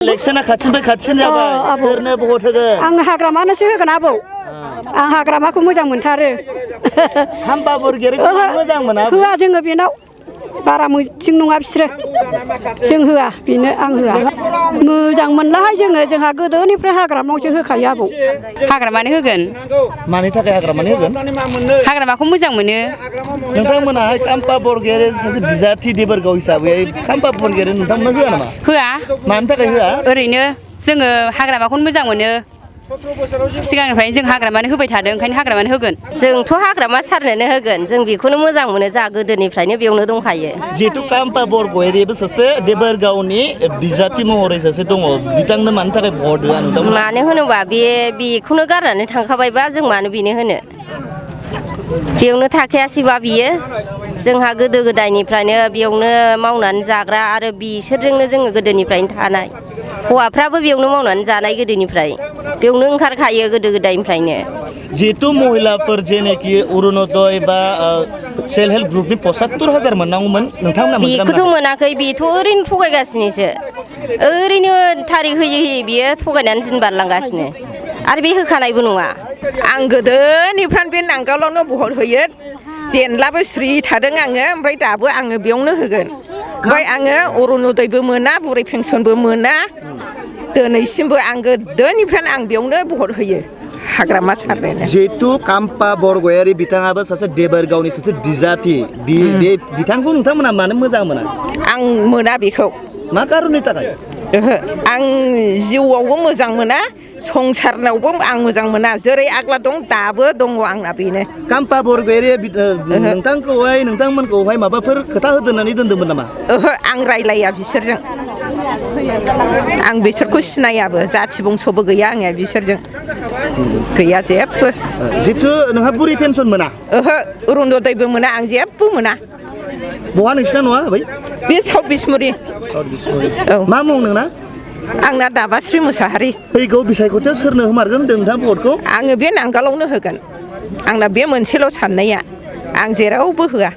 इलेक्शना खाथिनिफ्राय खाथिसिन जाबाय सोरनो भट होगोन आं हाग्रामानोसो होगोन आबौ आं हाग्रामाखौ मोजां मोनथारो खाम्फा बरगयारिखौ मोजां मोना होआ जोङो बेनाव बारा मोजां नङा बिसोरो जों होआ बेनो आं होआ मोजां मोनलाहाय जोंहा गोदोनिफ्राय हाग्रामायावसो होखायो आबौ हाग्रामानो होगोन मानि थाखाय हाग्रामानो होगोन हाग्रामाखौ मोजां मोनो नोंथांमोनाहाय खाम्फा बरगयारि सासे बिजाथि देबोरगाव हिसाबै खाम्फा बरगयारि नोंथांमोना होआ नामा होआ मानि थाखाय होआ ओरैनो जोङो हाग्रामाखौनो मोजां मोनो सिगांनिफ्रायनो जों हाग्रामानो होबाय थादों ओंखायनो हाग्रामानो होगोन जोंथ' हाग्रामा सारनोनो होगोन जों बेखौनो मोजां मोनो जा गोदोनिफ्रायनो बेयावनो दंखायो जिहेतु खाम्फा बरगयारिबो सासे देबोरगावनि बिजाथि महरै सासे दङ बिथांनो मानि थाखाय भट होआ नोंथांमोना मानो होनोबा बेखौनो गारनानै थांखाबायबा जों मानो बेनो होनो बेयावनो थाखायासैबा बियो जोंहा गोदो गोदायनिफ्रायनो बेयावनो मावनानै जाग्रा आरो बिसोरजोंनो जोङो गोदोनिफ्रायनो थानाय हौवाफ्राबो बेयावनो मावनानै जानाय गोदोनिफ्राय बेयावनो ओंखारखायो गोदो गोदायनिफ्रायनो जिहेतु महिलाफोर जेनेखि अरुणोदय बा सेल्फ हेल्प ग्रुपनि 75,000 मोननांगौमोन नोंथांमोना बेखौथ' मोनाखै बेथ' ओरैनो थगायगासिनोसो ओरैनो थारिख होयै होयै बियो थगायनानै दिन बारलांगासिनो आरो बे होखानायबो नङा आं गोदोनिफ्रायनो बे नांगोलावनो भट होयो जेनलाबो स्रि थादों आङो ओमफ्राय दाबो आङो बेयावनो होगोन ओमफ्राय आङो अरुणोदयबो मोना बुरै पेन्सनबो मोना दिनैसिमबो आं गोदोनिफ्रायनो आं बेयावनो भट होयो हाग्रामा सारनो जिहेतु खाम्फा बरगयारि बिथाङाबो सासे देबोरगावनि सासे बिजाथि बिथांखौ नोंथांमोना मानो मोजां मोना आं मोना बेखौ मा कारननि थाखाय ओहो आं जिउआवबो मोजां मोना संसारनावबो आं मोजां मोना जेरै आग्ला दं दाबो दङ आंना बेनो खाम्फा बरगयारिया नोंथांमोनखौहाय माबाफोर खोथा होदोंनानै दोनदोंमोन नामा ओहो आं रायलाया बिसोरजों आं बिसोरखौ सिनायाबो जाथि बंस'बो गैया आंनिया बिसोरजों गैया जेबो जिथु नोंहा बुरै पेन्सन मोना ओहो अरुणोदयबो मोना आं जेबो मोना बहा नोंसिना नङा बै बे साउथ बिसमुरि औ मा मुं नोंना आंना दाबास्रि मुसाहारि फैगौ बिसायख'थियाव सोरनो होमारगोन होनदों नोंथां भटखौ आङो बे नांगालावनो होगोन आंना बे मोनसेल' साननाया आं जेरावबो होआ